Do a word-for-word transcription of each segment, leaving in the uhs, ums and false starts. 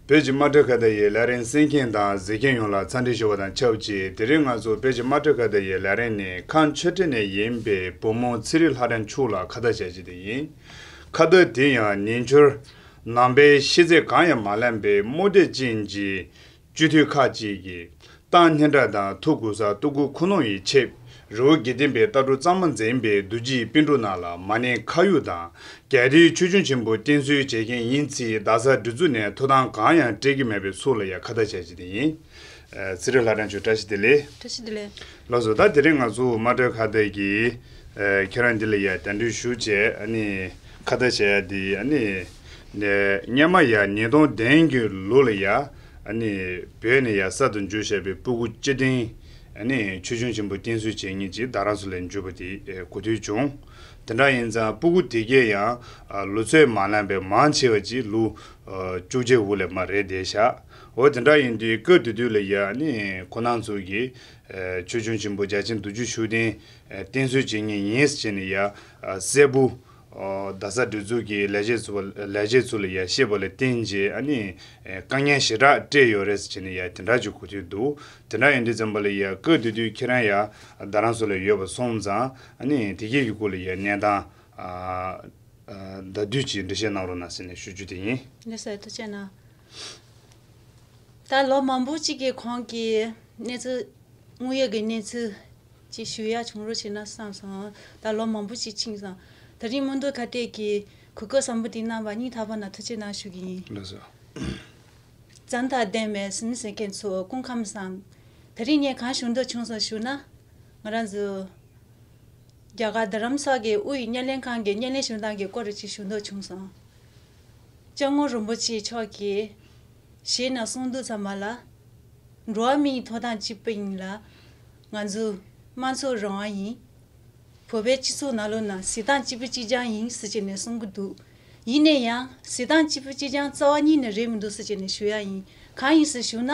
བོད་ཀྱི་དམངས་ཁྲོད་ཁ་བརྡ་ཡི་ལས་རིམ་གསན་མཁན་དང་གཟིགས་མཁན་ཡོངས་ལ་འཚམས་འདྲི་ཞུ་བ་དང་ཆབས་ཅིག་དེ་རིང་ང་ཚོ་བོད་ཀྱི་དམངས་ཁྲོད་ཁ་བརྡ་ཡི་ལས་རིམ་ནས་ཁམས་ཆོས་སྒྲིག་ནས་ཡིན་པའི་བུ་མོ་ཚེ་རིང་ལྷ་སྒྲོན་མཆོག་ལ་ཁ་བརྡ་བྱ་རྒྱུ་དེ་ཡིན། ཁ་བརྡ་དེ་ཡང་ཉིན་འཁྱོལ་ནང་པའི་ཤེས་ཚད་གང་ཡང་མ་ལེན་པའི་རྨོ་འདེབས་ཅན་གྱི་སྤྱི་འཐུས་ཁག་ཅིག་གིས་ཏང་སྙན་གྲགས་དང་ཐུགས་ཁུར་ས་ལྟོ་གོས་ཁུར་ནོར་ཡི་ཆེད་རི་བོ་དགེ་ལྡན་པའི་ལྟ་གྲུབ་གཙང་མ་འཛིན་པའི་རྡོ་རྗེ་པཎ་གྲུབ་རྣམས་ལ་མ་ཎི་ཁ་གཡོག་དང་རྒྱ་རིའི་ཆོས་སྐྱོང་ཆེན་པོ་བསྟེན་གསོལ་བྱེད་མཁན་ཡིན་ཚེ་རྡ་ས་སྒྲིག་འཛུགས་ནས་ཐོབ་ཐང་གང་ཡང་སྤྲད་ཀྱི་མེད་པའི་ཚུལ་ལ་ཡང་ཁ་བརྡ་བྱས་ཀྱི་དེ་ཡིན། ཚེ་རིང་ལྷ་སྒྲོན་མཆོག་བཀྲ་ཤིས་བདེ་ལེགས། བཀྲ་ཤིས་བདེ་ལེགས། ལགས་སོ། ད་དེ་རིང་ང་ཚོ་དམངས་ཁྲོད་ཁ་བརྡ་གིས་ཁྱེད་རང་འདི་ལ་ཡང་གདན་འདྲེན་ཞུ་བྱས་ཨ་ནི་ཁ་བརྡ་བྱས་ཡ་འདི་ཨ་ནི་སྔོན་མ་ཡང་ཉིས་སྟོང་བདུན་གྱི་ལོ་ལ་ཡང་ཨ་ནི་བོད་ནས་ཡང་གསར་དུ་འབྱོར་བཞག་པའི་སྤུ་གུ་སྤྱི་དོན་ཨ་ནི་ཆོས་སྐྱོང་ཆེན་པོ་བསྟེན་གསོལ་བྱེད་མཁན་ཅིག་རྡ་རམ་ས་ལར་འབྱོར་བ་དེ་གོ་ཐོས་བྱུང་། དེ་འདྲ་ཡིན་ཙང་སྤུ་གུ་དེ་གས་ཡང་ལོ་ཚོད་མ་ལོན་པའི་མང་ཆེ་བ་ཅིག་ལོ་བཅོ་བརྒྱད་འོག་ལས་མར་རེད་བསྡད་ཤག་འོ་དེ་འདྲ་ཡིན་དུས་སྐབས་དེ་དུས་ལ་ཡ་ནི་ཁོ་རང་ཚོ་གིས་ཆོས་སྐྱོང་ཆེན་པོ་རྒྱལ་ཆེན་རྡོ་རྗེ་ཤུགས་ལྡན་བསྟེན་གསོལ་བྱེད་མཁན་ཡིན་ཟེར་ནས་ཡ་གསལ་པོ་རྡ་ས་སྒྲིག་འཛུགས་ཀྱི་ལས་བྱེད་ཚོ་ལས་བྱེད་ཚོ་ལ་ཡ་བཤད་པ་ལ་བརྟེན་བྱས་ཨ་ནི་དཀའ་ངལ་ཞེ་དྲག་སྤྲད་ཡོད་རེད་ཟེར་ནས་ཡ་དེ་འདྲ་ཅིག་གོ་ཐོས་འདུག་དེ་འདྲ་ཡིན་དུས་ཙམ་པ་ལ་ཡ་སྐབས་དེ་དུས་ཁྱེད་རང་ཡ་རྡ་རམ་ས་ལར་ཡོད་པ་སོང་ཙང་ཨ་ནི་དེ་གས་ཀྱི་སྐོར་ལ་ཡ་གནས་སྟངས་ཨ་ཨ་ད་དུས་ཀྱི་འགྲེལ་བཤད་གནང་རོགས་གནང་ཟེར་ནས་ཞུ་རྒྱུ་དེ་ཡིན། ལགས་སོ། ཐུགས་རྗེ་གནང་། ད་ལོ་མང་པོ་གཅིག་གི་གོང་གི་གནས་ཚུལ་དངོས་ཡོད་ཀྱི་གནས་ཚུལ་ཅིག་ཞུ་ཡག་བྱུང་རོགས་བྱས་ན་བསམ་སོང་། ད་ལོ་མང་པོ་ཞིག་ཕྱིན་སོང་། དེ་རིང་སྨོན་འདུན་ཁ་བཏད་ཀྱི་གོ་སྐབས་བཟང་པོ་འདི་གནང་བར་སྙིང་ཐག་པ་ནས་ཐུགས་རྗེ་གནང་ཞུ་གི་ཡིན། ལགས་སོ། བྱམས་དང་ལྡན་པའི་སེམས་ཟེར་མཁན་ཚོ་སྐུ་ཁམས་བཟང་། དེ་རིང་ངས་གང་ཞུ་འདོད་བྱུང་སོང་ཞུ་ན། ང་རང་ཚོ་རྒྱ་གར་རྡ་རམ་ས་གི་དབུས་སྨན་ལས་ཁང་གི་སྨན་ལས་ཞུ་སྟངས་ཀྱི་སྐོར་རེ་ཅིག་ཞུ་འདོད་བྱུང་སོང་། སྐྱབས་མགོན་རིན་པོ་ཆེ་མཆོག་གིས་ཞལ་ནས་གསུངས་དུས་ཙམ་པ་ལ། འགྲོ་བ་མིའི་ཐོབ་ཐང་གཅིག་པ་ཡིན་ལ། ང་ཚོ་དམངས་གཙོ་རང་དབང་ཡིན། བོད་པའི་སྤྱི་ཚོགས་ནང་ལོགས་ན་གཟིགས་སྟངས་གཅིག་པ་གཅིག་རྐྱང་ཡིན་ཟེར་བྱས་ནས་གསུང་གི་འདུག་ཡིན་ན་ཡང་གཟིགས་སྟངས་གཅིག་པ་གཅིག་རྐྱང་རྩ་བ་ཉིད་ནས་རེད་མི་འདུག་ཟེར་བྱས་ནས་ཞུ་ཡ་ཡིན། གང་ཡིན་ཟེར་ཞུ་ན།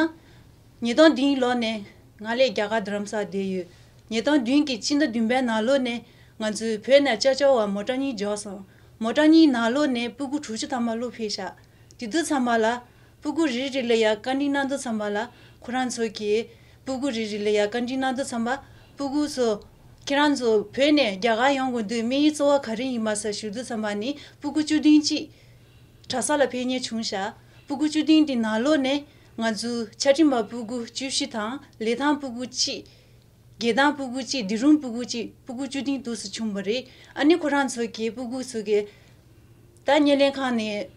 ཉིས་སྟོང་བདུན་ལོ་ནས་ང་ལས་རྒྱ་གར་རྡ་རམ་ས་བསྡད་ཡོད། ཉིས་སྟོང་བདུན་གྱི་སྤྱི་ཟླ་བདུན་པའི་ནང་ལོགས་ནས་ང་ཚོའི་བོད་ནས་ཅ་ཅོ་བ་མོ་ཊ་གཉིས་འབྱོར་སོང་། མོ་ཊ་གཉིས་ནང་ལོགས་ནས་སྤུ་གུ་དྲུག་ཅུ་ཐམ་པ་བླུགས་ཕེབས་ཤག་དེ་དུས་ཙམ་པ་ལ། སྤུ་གུ་རེ་རེ་ལ་ཡ་བཀའ་འདྲི་གནང་དུས་ཙམ་པ་ལ། ཁོ་རང་ཚོ་གིས་སྤུ་གུ་རེ་རེ་ལ་ཡ་བཀའ་འདྲི་གནང་དུས་ཙམ་པ། སྤུ་གུ་ཚོ། ཁྱེད་རང་ཚོ་བོད་ནས་རྒྱ་གར་ཡོང་དགོས་དུས་དམིགས་ཡུལ་གཙོ་བོ་ག་རེ་ཡིན་པ་ཟེར་ཞུ་དུས་ཙམ་པ་ནི་སྤུ་གུ་བཅུ་བདུན་གཅིག་གྲྭ་ས་ལ་ཕེབས་མཁན་བྱུང་ཤག་སྤུ་གུ་བཅུ་བདུན་དེ་ནང་ལོགས་ནས་ང་ཚོའི་ཆ་འཕྲིན་པ་སྤུ་གུ་བཅུ་བཞི་དང་ལི་ཐང་སྤུ་གུ་གཅིག་དགེ་ཐང་སྤུ་གུ་གཅིག་སྡེ་རུང་སྤུ་གུ་གཅིག་སྤུ་གུ་བཅུ་བདུན་འདུག་སེ་བྱུང་བ་རེད། ཨ་ནི་ཁོ་རང་ཚོ་གིས་སྤུ་གུ་ཚོ་གིས་ད་སྨན་ལས་ཁང་ནས་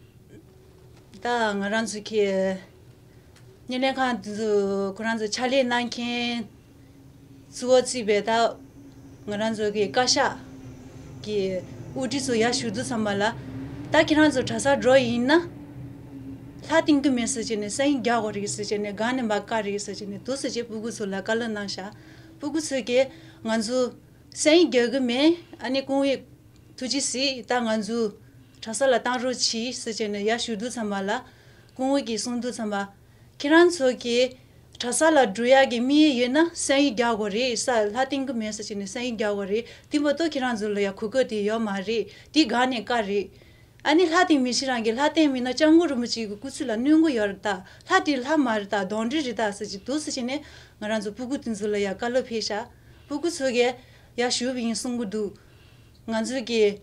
ད་ང་རང་ཚོ་གི་སྨན་ལས་ཁང་དེ་ཚོ་ཁོ་རང་ཚོ་ཕྱག་ལས་གནང་མཁན་གཙོ་བོ་བརྩིས་པའི་ད་ང་རང་ཚོ་གི་བཀའ་ཤག་གི་དབུ་ཁྲིད་ཚོ་ཡར་ཞུ་དུས་ཙམ་པ་ལ། ད་ཁྱེད་རང་ཚོ་གྲྭ་སར་འགྲོ་ཡིན་ན་ལྷ་བསྟེན་གི་མེད་ཟེར་བྱས་ནས་སང་ཉིན་རྒྱག་དགོས་རེད་ཟེར་བྱས་ནས་སྒང་ནས་མར་བཀའ་རེད་ཟེར་བྱས་ནས་འདུག་སེ་བྱས་སྤུ་གུ་ཚོ་ལ་བཀའ་སློབ་གནང་ཤག་སྤུ་གུ་ཚོས་ཀྱིས་ང་ཚོ་སང་ཉིན་རྒྱག་གི་མེད། ཨ་ནི་སྐུ་ངོ་ཐུགས་རྗེ་གཟིགས། ད་ང་ཚོ་གྲྭ་ས་ལ་བཏང་རོགས་གྱིས་ཟེར་བྱས་ནས་ཡར་ཞུ་དུས་ཙམ་པ་ལ། སྐུ་ངོ་གིས་གསུང་དུས་ཙམ་པ། ཁྱེད་རང་ཚོ་གིས་གྲྭ་ས་ལ་འགྲོ་ཡག་གི་དམིགས་ཡུལ་ཡོད་ན་སང་ཉིན་རྒྱག་དགོས་རེད། ས་ལྷ་བསྟེན་གི་མེད་ཟེར་བྱས་ནས་སང་ཉིན་རྒྱག་དགོས་རེད། དེ་མ་གཏོགས་ཁྱེད་རང་ཚོ་ལ་ཡ་གོ་སྐབས་དེ་ཡོད་མ་རེད། དེ་སྒང་ནས་བཀའ་རེད། ཨ་ནི་ལྷ་བསྟེན་མི་ཤེས་རང་གིས་ལྷ་བསྟེན་མིན་ན་སྐྱབས་མགོན་རིན་པོ་ཆེ་གི་སྐུ་ཚེ་ལ་གནོད་འགོ་ཡོད་རེད་ད། ལྷ་དེ་ལྷ་མ་རེད་ད། གདོན་འདྲེ་རེད་ད་ཟེར་གྱི་འདུག་ཟེར་བྱས་ནས་ང་རང་ཚོ་སྤུ་གུ་དེ་ཚོ་ལ་ཡ་བཀའ་སློབ་ཕེབས་ཤག་སྤུ་གུ་ཚོ་གིས་ཡ་ཞུ་བ་ཡིན་གསུང་གི་འདུག་ང་ཚོ་གིས་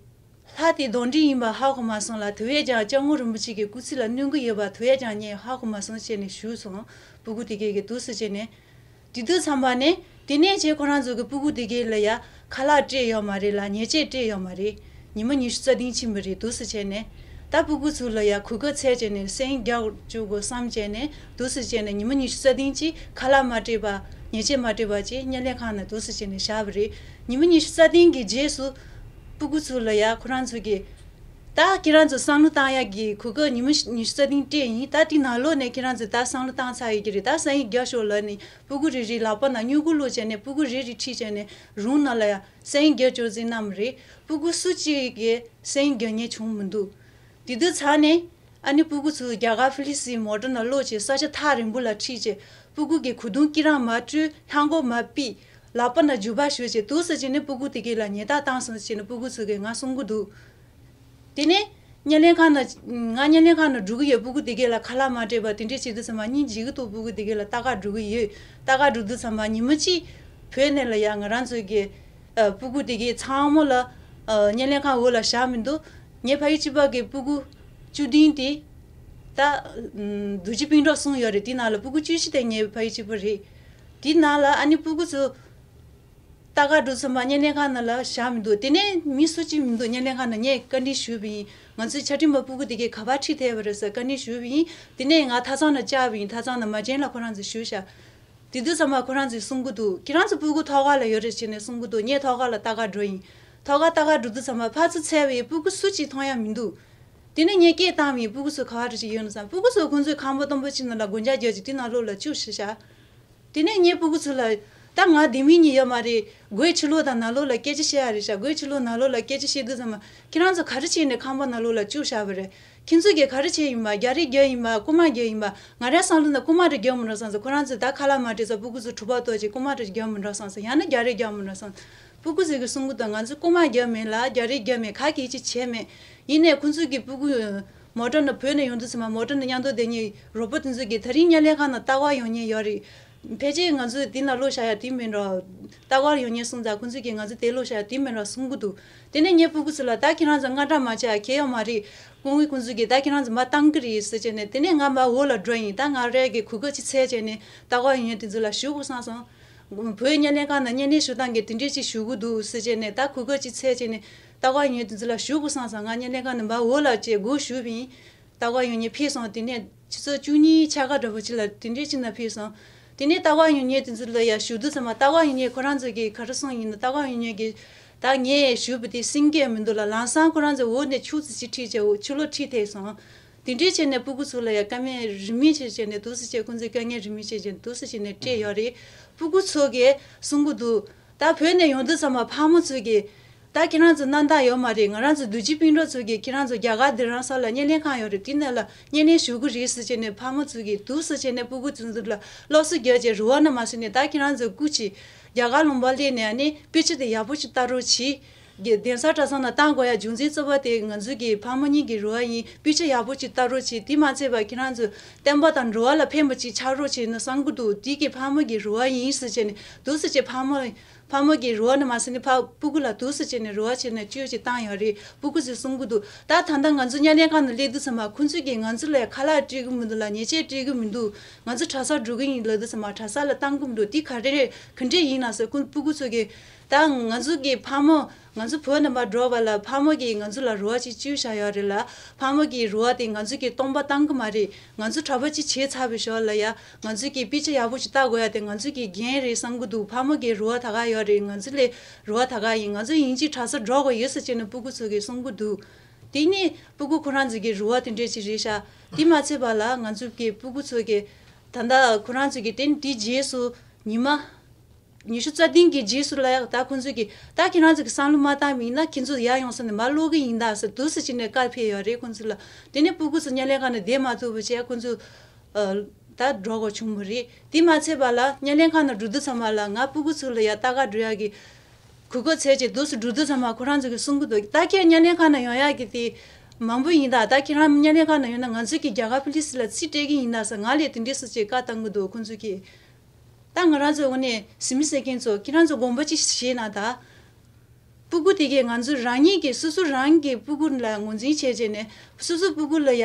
ལྷ་དེ་གདོན་འདྲེ་ཡིན་པ་ཧ་གོ་མ་སོང་ལ། དེ་བས་ཀྱང་སྐྱབས་མགོན་རིན་པོ་ཆེ་གི་སྐུ་ཚེ་ལ་གནོད་འགོ་ཡོད་པ་དེ་བས་ཀྱང་ངས་ཧ་གོ་མ་སོང་བྱས་ནས་ཞུས་སོང་། སྤུ་གུ་དེ་གས་ཀྱིས་འདུག་སེ་བྱས་ནས། དེ་དུས་ཙམ་པ་ནས་དེ་ནས་ཅིག་ཁོ་རང་ཚོ་གི་སྤུ་གུ་དེ་གས་ལ་ཡ་ཁ་ལག་སྤྲད་ཡོད་མ་རེད་ལ། ཉལ་ཆས་སྤྲད་ཡོད་མ་རེད། ཉི་མ་ཉི་ཤུ་རྩ་བདུན་ཕྱིན་པ་རེད། འདུག་སེ་བྱས་ནས་ད་སྤུ་གུ་ཚོ་ལ་ཡ་གོ་སྐབས་འཚོལ་བྱས་ནས་སང་ཉིན་རྒྱག་བཅུག་དགོས་བསམ་བྱས་ནས་འདུག་སེ་བྱས་ནས་ཉི་མ་ཉི་ཤུ་རྩ་བདུན་ཅིག་ཁ་ལག་མ་སྤྲད་པ། ཉལ་ཆས་མ་སྤྲད་པ་ཅིག་སྨན་ལས་ཁང་ནང་འདུག་སེ་བྱས་ནས་བཞག་པ་རེད། ཉི་མ་ཉི་ཤུ་རྩ་བདུན་གྱི་རྗེས་སུ་སྤུ་གུ་ཚོ་ལ་ཡ་ཁོ་རང་ཚོ་གིས། ད་ཁྱེད་རང་ཚོ་བསམ་བློ་བཏང་ཡག་གི་གོ་སྐབས་ཉི་མ་ཉི་ཤུ་རྩ་བདུན་སྤྲད་ཡིན། ད་དེ་ནང་ལོགས་ནས་ཁྱེད་རང་ཚོས་ད་བསམ་བློ་བཏང་ཚར་ཡོད་ཀྱི་རེད། ད་སང་ཉིན་རྒྱག་ཤོག་ལབ་ནས་སྤུ་གུ་རེ་རེའི་ལག་པ་ནང་སྨྱུ་གུ་བླུགས་བྱས་ནས་སྤུ་གུ་རེ་རེ་ཁྲིད་བྱས་ནས་རུམ་ནང་ལ་ཡ་སང་ཉིན་རྒྱག་ཆོག་ཟེར་གནང་བ་རེད། སྤུ་གུ་སུ་གཅིག་གིས་སང་ཉིན་རྒྱག་མཁན་བྱུང་མི་འདུག་དེ་དུས་ཚར་ནས་ཨ་ནི་སྤུ་གུ་ཚོ་རྒྱ་གར་ཕི་ལི་སི་མོ་ཊ་ནང་བླུགས་བྱས་ས་ཆ་ཐག་རིང་པོ་ལ་ཁྲིད་བྱས་སྤུ་གུ་གི་གོས་ཐུང་དཀྱི་ར་མ་བཀྲུས། ལྷམ་གོག་མ་ཕུད། ལག་པ་ནང་རྒྱུ་བ་གཞུས་བྱས་འདུག་སེ་བྱས་ནས་སྤུ་གུ་དེ་གས་ལ་ཉེས་དག་བཏང་སོང་ཟེར་ནས་སྤུ་གུ་ཚོ་གིས་ང་གསུང་གི་འདུག་དེ་ནས། བརྙན་ལེན་ཁང་ནང་ང་བརྙན་ལེན་ཁང་ནང་འགྲོ་གི་ཡོད། སྤུ་གུ་དེ་གས་ལ་ཁ་ལག་མ་སྤྲད་པ་དེ་འདྲས་བྱེད་དུས་ཙམ་པ་སྙིང་རྗེ་གི་འདུག་སྤུ་གུ་དེ་གས་ལ་ལྟ་ག་འགྲོ་གི་ཡོད། ལྟ་ག་འགྲོ་དུས་ཙམ་པ་ཉི་མ་གཅིག་བོད་ནས་ལ་ཡ་ང་རང་ཚོའི་གི་ཨ་སྤུ་གུ་དེ་གས་ཚང་མ་ལ་ཨ་བརྙན་ལེན་ཁང་འོག་ལ་བཞག་མི་འདུག་ངའི་ཕ་ཡུལ་གཅིག་པ་གི་སྤུ་གུ་བཅུ་བདུན་དེ་ད་ཨ་རྡོ་རྗེ་སྤུན་གྲོགས་གསུམ་ཡོད་རེད། དེ་ནང་ལ་སྤུ་གུ་བཅུ་བཞི་དེ་ངའི་ཕ་ཡུལ་གཅིག་པ་རེད། དེ་ནང་ལ་ཨ་ནི་སྤུ་གུ་ཚོ་ལྟ་ག་འགྲོ་ཙམ་པ་བརྙན་ལེན་ཁང་ནང་ལ་བཞག་མི་འདུག་དེ་ནས་མི་སུ་གཅིག་མི་འདུག་བརྙན་ལེན་ཁང་ནང་ངས་བཀའ་འདྲི་ཞུས་པ་ཡིན། ང་ཚོའི་ཆ་འཕྲིན་པ་སྤུ་གུ་དེ་གས་ག་པར་ཁྲིད་ཐལ་བ་རེད་ཟེར་བཀའ་འདྲི་ཞུས་པ་ཡིན། དེ་ནས་ང་ཐ་ཚང་ནང་བཅར་བ་ཡིན། ཐ་ཚང་ནང་མ་བྱན་ལ་ཁོ་རང་ཚོས་ཞུས་ཤག་དེ་དུས་ཙམ་པ་ཁོ་རང་ཚོས་གསུང་གི་འདུག་ཁྱེད་རང་ཚོ་སྤུ་གུ་ཐོག་ཁ་ལ་ཡོད་རེད་བྱས་ནས་གསུང་གི་འདུག་ངས་ཐོག་ཁ་ལ་ལྟ་ག་འགྲོ་ཡིན། ཐོག་ཁ་ལྟ་ག་འགྲོ་དུས་ཙམ་པ་ཕར་ཚུར་འཚོལ་བ་ཡིན། སྤུ་གུ་སུ་གཅིག་མཐོང་ཡ་མི་འདུག་དེ་ནས་ངས་སྐད་བཏང་བ་ཡིན། སྤུ་གུ་ཚོ་ག་པར་ཅིག་ཡོད་ན་བསམ། སྤུ་གུ་ཚོ་ཁོང་ཚོའི་ཁང་པ་སྟོང་པ་གཅིག་ནང་ལ་སྒོ་ལྕགས་རྒྱག་ཅིག་དེ་ནང་ལོགས་ལ་བཅུག་ཤག་དེ་ནས་ངས་སྤུ་གུ་ཚོ་ལ། ད་ང་ལྡེ་མིག་གཉིས་ཡོད་མ་རེད། སྒོའི་ཕྱི་ལོགས་དང་ནང་ལོགས་ལ་སྐད་ཆ་བཤད་ཡ་རེད་ཤག་སྒོའི་ཕྱི་ལོགས་ནང་ལོགས་ལ་སྐད་ཆ་བཤད་དུས་ཙམ་པ་ཁྱེད་རང་ཚོ་ག་རེ་བྱས་ནས་ཁང་པ་ནང་ལོགས་ལ་བཅུག་བཞག་པ་རེད། ཁྱེད་ཚོ་གིས་ག་རེ་བྱས་ཡིན་པ། རྒྱག་རེས་རྒྱག་ཡིན་པ། རྐུ་མ་རྒྱག་ཡིན་པ། ང་རའི་བསམ་བློ་ནང་རྐུ་མ་རེ་རྒྱག་མི་འགྲོ་བསམ་སོང་། ཁོ་རང་ཚོས་ད་ཁ་ལག་མ་སྤྲད་ཙང་སྤུ་གུ་ཚོ་གྲོད་པ་ལྟོགས་བྱས་རྐུ་མ་རེ་རྒྱག་མི་འགྲོ་བསམ་སོང་། ཡང་ན་རྒྱག་རེས་རྒྱག་མི་འགྲོ་བསམ། སྤུ་གུ་ཚོས་གིས་གསུང་གི་འདུག་ང་ཚོས་རྐུ་མ་རྒྱག་མེད་ལ། རྒྱག་རེས་རྒྱག་མེད། ག་གིས་ཅི་བྱས་མེད། ཡིན་ནའི་ཁོ་ཚོས་གིས་སྤུ་གུ་མོ་ཊ་ནང་བོད་ནས་ཡོང་དུས་ཙམ་པ་མོ་ཊ་ནང་མཉམ་དུ་བསྡད་མཁན་རོགས་པ་དེ་ཚོས་གིས་དེ་རིང་བརྙན་ལེན་ཁང་ནང་ལྟ་ག་ཡོང་མཁན་ཡོད་རེད། ཕལ་ཆེར་ང་ཚོས་དེ་ནང་ལོགས་བཞག་ཡ་དེ་མིན་འགྲོ། ལྟ་ག་ཡོང་མཁན་སོང་ཙང་ཁོ་ཚོས་གིས་ང་ཚོ་དེ་ལོགས་བཞག་ཡ་དེ་མིན་འགྲོ་གསུང་གི་འདུག་དེ་ནས་ངས་སྤུ་གུ་ཚོ་ལ། ད་ཁྱེད་རང་ཚོ་དངངས་སྐྲག་མ་བྱེད་ཨ། གལ་ཡོད་མ་རེད། སྐུ་ངོ་ཁོང་ཚོས་གིས་ད་ཁྱེད་རང་ཚོ་མར་བཏང་གི་རེད་ཟེར་བྱས་ནས། དེ་ནས་ང་མར་འོག་ལ་འགྲོ་ཡིན། ད་ང་རང་གིས་གོ་སྐབས་ཅིག་འཚོལ་བྱས་ནས་ལྟ་ག་ཡོང་མཁན་དེ་ཚོ་ལ་ཞུ་དགོས་བསམ་སོང་། བོད་བརྙན་ལེན་ཁང་ནང་བརྙན་ལེན་ཞུ་སྟངས་ཀྱི་དེ་འདྲས་ཅིག་ཞུ་གི་འདུག་ཟེར་བྱས་ནས། ད་གོ་སྐབས་ཅིག་འཚོལ་བྱས་ནས་ལྟ་ག་ཡོང་མཁན་དེ་ཚོ་ལ་ཞུ་དགོས་བསམ་སོང་། ང་བརྙན་ལེན་ཁང་ནང་མར་འོག་ལ་བྱས་སྒོ་ཞུས་པ་ཡིན། ལྟ་ག་ཡོང་མཁན་ཕེབས་སོང་། དེ་ནས་ཆུ་ཚོད་བཅུ་གཉིས་ཕྱེད་ཀ་འདྲ་པོ་ཅིག་ལ་དེ་འདྲས་ཅིག་ནང་ཕེབས་སོང་། དེ་ནས་ལྟ་ག་ཡོང་མཁན་དེ་ཚོ་ལ་ཡ་ཞུ་དུས་ཙམ་པ། ལྟ་ག་ཡོང་མཁན་ཁོ་རང་ཚོ་གིས་ག་རེ་གསུངས་ཡིན་ན། ལྟ་ག་ཡོང་མཁན་གྱིས་ད་ངས་ཞུས་པ་དེ་སེང་གེ་མི་འདུག་ལ། ལམ་སང་ཁོ་རང་ཚོས་འོག་ནས་ཆུ་ཙི་ཅིག་ཁྲིད་བྱས་འོག་ཆུ་ལོག་ཁྲིད་ཐལ་སོང་། དེ་འདྲས་བྱས་ནས་སྤུ་གུ་ཚོ་ལ་ཡ་དཀའ་ངལ་རིན་མེད་ཅིག་བྱས་ནས། འདུག་སེ་བྱས་ཁོང་ཚོས་དཀའ་ངལ་རིན་མེད་ཅིག་བྱས་ནས་འདུག་སེ་བྱས་ནས་སྤྲད་ཡོད་རེད། སྤུ་གུ་ཚོ་གིས་གསུང་གི་འདུག་ད་བོད་ནས་ཡོང་དུས་ཙམ་པ་ཕ་མ་ཚོས་གིས། ད་ཁྱེད་རང་ཚོ་གནང་སྟངས་ཡོད་མ་རེད། ང་རང་ཚོ་རྡོ་རྗེ་སྤུན་གྲོགས་ཚོ་གིས་ཁྱེད་རང་ཚོ་རྒྱ་གར་རྡ་རམ་ས་ལ་བརྙན་ལེན་ཁང་ཡོད་རེད། དེ་ནང་ལ་བརྙན་ལེན་ཞུ་གི་རེད་ཟེར་བྱས་ནས་ཕ་མ་ཚོ་གིས་འདུག་སེ་བྱས་ནས་སྤུ་གུ་ཚོ་ཚོ་ལ་སློབ་གསོ་རྒྱག་བྱས་རེ་བ་ནང་མ་ཟིན་ནས། ད་ཁྱེད་རང་ཚོ་སྐུ་མཁྱེན། རྒྱ་གར་ལུང་པ་སླེབས་ནས་ཨ་ནི་དཔེ་ཆ་དེ་ཡག་པོ་ཞིག་ལྟ་རོགས་གྱིས། གདན་ས་གྲྭ་ཚང་ནང་བཏང་དགོས་ཡ་རྒྱུ་མཚན་གཙོ་བོ་དེ་ང་ཚོ་གི་ཕ་མ་གཉིས་ཀྱི་རེ་བ་ཡིན། དཔེ་ཆ་ཡག་པོ་ཞིག་ལྟ་རོགས་གྱིས། དེ་མ་ཚད་པ་ཁྱེད་རང་ཚོ་བསྟན་པ་དང་འགྲོ་བ་ལ་ཕན་པ་ཅིག་ཆགས་རོགས་བྱས་ན་བསམ་གྱི་འདུག་དེ་གི་ཕ་མ་གི་རེ་བ་ཡིན་ཟེར་བྱས་ནས། འདུག་སེ་བྱས་ཕ་མ། ཕ་མ་གི་རེ་བ་ནང་མ་ཟིན་ནས་ཕ་སྤུ་གུ་ལ་འདུག་སེ་བྱས་ནས་རེ་བ་བྱས་ནས་བཅོལ་ཅིག་བཏང་ཡོད་རེད། སྤུ་གུ་ཚོས་གསུང་གི་འདུག་ད་ད་ལྟ་ང་ཚོ་བརྙན་ལེན་ཁང་ནང་སླེབས་དུས་ཙམ་པ་ཁོང་ཚོས་ཀྱིས་ང་ཚོ་ལ་ཁ་ལག་སྤྲད་ཀྱི་མི་འདུག་ལ། ཉལ་ཆས་སྤྲད་ཀྱི་མི་འདུག་ང་ཚོ་གྲྭ་སར་འགྲོ་གི་ཡིན་ལབ་དུས་ཙམ་པ་གྲྭ་ས་ལ་བཏང་གི་མི་འདུག་དེ་ག་རེ་རེད། ག་འདྲས་ཡིན་ན་ཟེར། ཁོང་སྤུ་གུ་ཚོས་ཀྱིས། ད་ང་ཚོ་གི་ཕ་མ། ང་ཚོ་བོད་ནང་མར་འགྲོ་བ་ལ་ཕ་མ་གིས་ང་ཚོ་ལ་རེ་བ་ཅིག་བཅོལ་བཞག་ཡོད་རེད་ལ། ཕ་མ་གི་རེ་བ་དེ་ང་ཚོ་གིས་སྟོང་པ་བཏང་གི་མ་རེད། ང་ཚོ་གྲྭ་པ་ཅིག་བྱས་ཚར་བའི་ཞོར་ལ་ཡ། ང་ཚོ་གིས་དཔེ་ཆ་ཡག་པོ་ཅིག་ལྟ་དགོས་ཡ་དེ་ང་ཚོ་གི་འགན་རེད་བསམ་གྱི་འདུག་ཕ་མ་གི་རེ་བ་ད་ག་ཡོད་རེད། ང་ཚོ་ལ་རེ་བ་ད་ག་ཡིན། ང་ཚོ་ཡིན་གཅིག་གྲྭ་སར་འགྲོ་དགོས་ཡོད་ཟེར་བྱས་ནས་སྤུ་གུ་ཚོ་གིས་གསུང་གི་འདུག་དེ་ནས་སྤུ་གུ་ཁོ་རང་ཚོ་གི་རེ་བ་དེ་འདྲས་ཅིག་རེད་ཤག་དེ་མ་ཚད་པ་ལ་ང་ཚོ་གི་སྤུ་གུ་ཚོ་གི་ད་ལྟ་ཁོ་རང་ཚོ་གི་དེ་དེའི་རྗེས་སུ་ཉི་མ། ཉི་ཤུ་རྩ་བདུན་གྱི་རྗེས་སུ་ལ་ཡ། ད་ཁོང་ཚོས་ཀྱིས་ད་ཁྱེད་རང་ཚོ་གི་བསམ་བློ་མ་བཏང་བ་ཡིན་ན་ཁྱེད་ཚོ་ཡར་ཡོང་ས་ནས་མར་ལོག་གི་ཡིན་ད་ཟེར། འདུག་སེ་བྱས་ནས་བཀའ་ཕེབས་ཡོད་རེད་ཁོང་ཚོ་ལ། དེ་ནས་སྤུ་གུ་ཚོ་བརྙན་ལེན་ཁང་ནང་བསྡད་མ་ཐུབ་པ་བྱས་ཁོང་ཚོ་ཨ་ད་འགྲོ་དགོས་བྱུང་བ་རེད། དེ་མ་ཚད་པ་ལ་བརྙན་ལེན་ཁང་ནང་འགྲོ་དུས་ཙམ་པ་ལ་ང་སྤུ་གུ་ཚོ་ལ་ཡ་ལྟ་ག་འགྲོ་ཡ་གི་གོ་སྐབས་འཚོལ་བྱས་འདུག་སེ་འགྲོ་དུས་ཙམ་པ་ཁོ་རང་ཚོ་གིས་གསུང་གི་འདུག་ད་ཁྱེད་བརྙན་ལེན་ཁང་ནང་ཡོང་ཡ་གི་དེ་མང་པོ་ཡིན་ད། ད་ཁྱེད་རང་བརྙན་ལེན་ཁང་ནང་ཡོང་ན་ང་ཚོས་ཀྱིས་རྒྱ་གར་པུ་ལི་སི་ལ་རྩིས་སྤྲད་ཀྱི་ཡིན་ད་ཟེར། ང་ལ་དེ་འདྲས་སེ་ཅིག་བཀའ་བཏང་གི་འདུག་ཁོང་ཚོ་གིས། ད་ང་རང་ཚོའི་ངོས་ནས་གཟིགས་མོ་གསན་མཁན་ཚོ་ཁྱེད་རང་ཚོ་དགོངས་པ་ཅིག་བཞེས་གནང་ད། སྤུ་གུ་དེ་གས་ང་ཚོ་རང་ཉིད་ཀྱིས་སོ་སོ་རང་གི་སྤུ་གུ་ལ་ངོས་འཛིན་བྱས་བྱས་ནས་སོ་སོ་སྤུ་གུ་ལ་ཡ་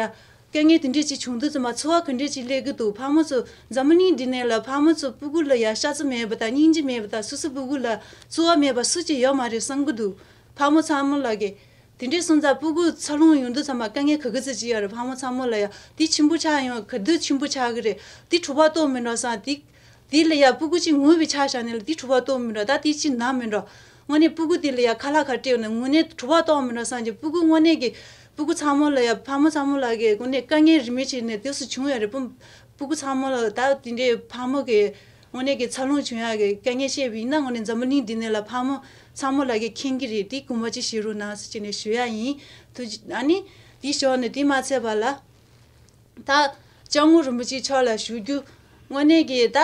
དཀའ་ངལ་དེ་འདྲས་ཅིག་བྱུང་དུས་ཙམ་པ་ཚོར་བ་ག་འདྲས་ཅིག་སླེབས་ཀྱི་འདུག་ཕ་མ་ཚོ་འཛམ་བུ་གླིང་འདི་ནས་ལ་ཕ་མ་ཚོ་སྤུ་གུ་ལ་ཡ་ཤ་ཚ་མེད་པ་དང་སྙིང་རྗེ་མེད་པ་དང་སོ་སོ་སྤུ་གུ་ལ་བརྩེ་བ་མེད་པ་སུ་གཅིག་ཡོད་མ་རེད་བསམ་གྱི་འདུག་ཕ་མ་ཚང་མ་ལ་གི་དེ་འདྲས་སོང་ཙང་སྤུ་གུ་འཚར་ལོངས་ཡོང་དུས་ཙམ་པ་དཀའ་ངལ་ག་གི་ཚོད་ཅིག་ཡོད་རེད། ཕ་མ་ཚང་མ་ལ་ཡ་དེ་ཆེན་པོ་ཆགས་ཡོང་ག་དུས་ཆེན་པོ་ཆགས་ཀྱི་རེད། དེ་གྲོད་པ་ལྟོགས་མི་འགྲོ་བསམ། དེ་དེ་ལ་ཡ་སྤུ་གུ་གཅིག་ངུ་བའི་ཆ་བཞག་ནས་ལ་དེ་གྲོད་པ་ལྟོགས་མི་འགྲོ། ད་དེ་གཅིག་ན་མི་འགྲོ། དངོས་གནས་སྤུ་གུ་དེ་ལ་ཡ་ཁ་ལག་ཁ་སྤྲད་ནས་དངོས་གནས་གྲོད་པ་ལྟོགས་མི་འགྲོ་བསམ་གྱི་སྤུ་གུ་དངོས་གནས་ཀྱི་སྤུ་གུ་ཚང་མ་ལ་ཡ་ཕ་མ་ཚང་མ་ལ་གི་དངོས་གནས་དཀའ་ངལ་རིན་མེད་བྱས་ནས་དེ་ཚོ་བྱུང་ཡོད་རེད། སྤུ་སྤུ་གུ་ཚང་མ་ལ་ད་དེ་འདྲའི་ཕ་མ་གི་དངོས་གནས་ཀྱི་འཚར་ལོངས་བྱུང་ཡག་གི་དཀའ་ངལ་བཤད་པ་ཡིན་ན་དངོས་གནས་འཛམ་བུ་གླིང་འདི་ནས་ལ་ཕ་མ་ཚང་མ་ལ་གི་མཁྱེན་གྱི་རེད། དེ་དགོངས་པ་ཅིག་བཞེས་རོགས་གནང་ཟེར་བྱས་ནས་ཞུ་ཡག་ཡིན། ཐུགས་རྗེ། ཨ་ནི་དེ་ཞོར་ནས་དེ་མ་ཚད་པ་ལ། ད་སྐྱབས་མགོན་རིན་པོ་ཆེ་མཆོག་ལ་ཞུ་རྒྱུ། དངོས་གནས་ཀྱི་ད་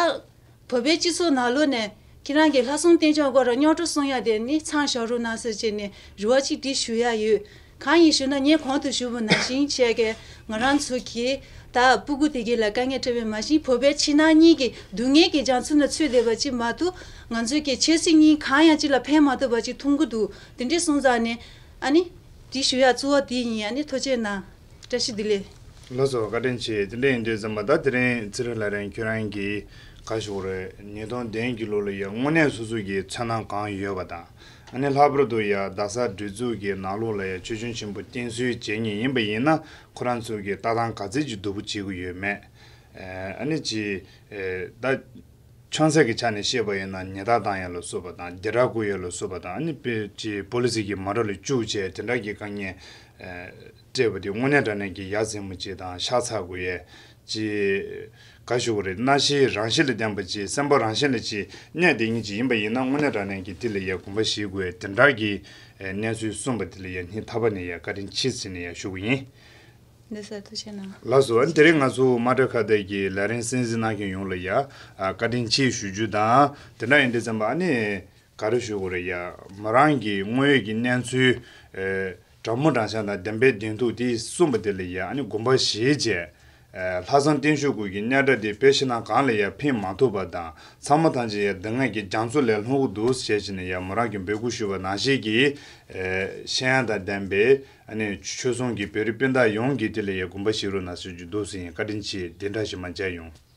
བོད་པའི་སྤྱི་ཚོགས་ནང་ལོགས་ནས་ཁྱེད་རང་གིས་ལྷ་སྲུང་བསྟེན་སྐྱོང་སྐོར་ར་རྙོག་དྲ་གསུང་ཡ་དེ་ནི་མཚམས་བཞག་རོགས་གནང་ཟེར་བྱས་ནས་རེ་བ་ཅིག་དེ་ཞུ་ཡ་ཡོད། གང་ཡིན་ཞུ་ན། ངས་གོང་དུ་ཞུས་པ་ནང་བཞིན་བྱས་ཀྱི་ང་རང་ཚོ་གི་ད་སྤུ་གུ་དེ་གའི་ལ་དཀའ་ངལ་འཕྲད་པའི་མ་གཞི་བོད་པའི་ཕྱི་ནང་གཉིས་ཀྱི་སྡུག་བསྔལ་གྱི་རྒྱ་མཚོ་ན་ཚུད་བསྡད་པ་ཅིག་མ་གཏོགས། ང་ཚོའི་གི་ཆབ་སྲིད་གཉིས་གང་ཡང་ཅིག་ལ་ཕན་མ་ཐོགས་པ་ཅིག་མཐོང་གི་འདུག་དེ་འདྲས་སོང་ཙང་ནས། ཨ་ནི། དེ་ཞུ་ཡ་གཙོ་བོ་དེ་ཡིན། ཨ་ནི་ཐུགས་རྗེ་གནང་། བཀྲ་ཤིས་བདེ་ལེགས། ལགས་སོ། བཀའ་དྲིན་ཆེ། དེ་འདྲ་ཡིན་དུས་ཙམ་པ། ད་དེ་རིང་ཚེ་རིང་ལགས་རང་ཁྱོད་རང་གིས་ག་ཞུ་དགོས་རེད། ཉིས་སྟོང་བདུན་གྱི་ལོ་ལ་ཡ་དངོས་གནས་སོ་སོ་གི་ཚོར་སྣང་གང་ཡོད་པ་དང་། ཨ་ནི་ལྷག་པར་དུ་ཡ་རྡ་ས་སྒྲིག་འཛུགས་ཀྱི་ནང་ལོགས་ལ་ཡ་ཆོས་སྐྱོང་ཆེན་པོ་བསྟེན་གསོལ་བྱེད་མཁན་ཡིན་པ་ཡིན་ན། ཁོ་རང་ཚོ་གི་ལྟ་སྟངས་ག་ཚད་ཅིག་སྡུག་པོ་བྱེད་ཀྱི་ཡོད་མེད། ཨ་ནི་ཅི། ད་ཆང་ས་གི་ཆ་ནས་བཤད་པ་ཡིན་ན། ཉེས་རྡུང་བཏང་ཡ་ལ་སོགས་པ་དང་། སྡིགས་ར་བསྐུལ་ཡ་ལ་སོགས་པ་དང་། ཨ་ནི་དཔེ་ཅིག་པོ་ལི་སི་གི་མ་འགྲོ་ལ་བཅུག་བྱས་དེ་འདྲ་གི་དཀའ་ངལ་སྤྲད་པ་དེ་དངོས་གནས་དྲང་གནས་ཀྱི་ཡ་མཚན་མོ་ཅིག་དང་ཤ་ཚ་དགོས་ཡས་ཅིག་ག་ཞུ་དགོས་རེད། སྣང་ཤས་རང་བཞིན་ལ་ལྡན་པ་ཅིག་སེམས་པ་རང་བཞིན་ལ་ཅིག་གནས་བསྡད་མཁན་ཅིག་ཡིན་པ་ཡིན་ན། དངོས་གནས་དྲང་གནས་ཀྱི་དེ་ལ་ཡ་དགོངས་པ་བཞེས་དགོས་ཡས་དེ་འདྲ་གི་གནས་ཚུལ་གསུངས་པ་དེ་ལ་ཡ་སྙིང་ཐག་པ་ནས་ཡ་བཀའ་དྲིན་ཆེ་ཟེར་ནས་ཡ་ཞུ་གི་ཡིན། ལགས་སོ། ཨ་ནི་དེ་རིང་ང་ཚོ་དམར་ཁྲ་ཁ་བརྡ་གི་ལས་རིམ་གསན་གཟིགས་གནང་མཁན་ཡོངས་ལ་ཡ་ཨ་བཀའ་དྲིན་ཆེ་ཞུ་རྒྱུ་དང་། དེ་འདྲ་ཡིན་དུས་ཙམ་པ། ཨ་ནི་ག་རེ་ཞུ་དགོས་རེད། ཡ་མོ་རང་གི་དངོས་ཡོད་ཀྱི་གནས་ཚུལ་ཨེ་དྲང་མོ་དྲང་བཞག་དང་བདེན་པའི་བདེན་ཐུག་དེ་གསུངས་པ་དེ་ལ་ཡ་ཨ་ནི་དགོངས་པ་བཞེས་བྱས། ཨེ་ལྷག་བསམ་བརྟན་བཞུགས་སྐོར་གྱི་གནས་བཀྲ་དེ་བོད་ཕྱི་ནང་གང་ལ་ཡ་ཕན་མ་ཐོགས་པ་དང་། ཚང་མ་ཐམས་ཅད་ཡ་སྡུག་བསྔལ་གྱི་རྒྱ་མཚོ་ལས་ལྷུང་གི་འདུག་ཟེར་བྱས་ནས་ཡ་མོ་རང་གིས་འབོད་སྐུལ་ཞུས་པ་ནང་བཞིན་གྱི་ཨེ་ཤེས་ཡོན་དང་ལྡན་པའི་ཨ་ནི་ཆོས་སྲུང་གི་བོད་རིགས་སྤུན་ཟླ་ཡོངས་ཀྱིས་དེ་ལ་ཡ་དགོངས་པ་བཞེས་རོགས་གནང་ཟེར་རྒྱུ་འདུག་ཟེར་ཡིན། བཀའ་དྲིན་ཆེ། བདེན་དྲང་ཞིག་མ་མཇལ་ཡོང་།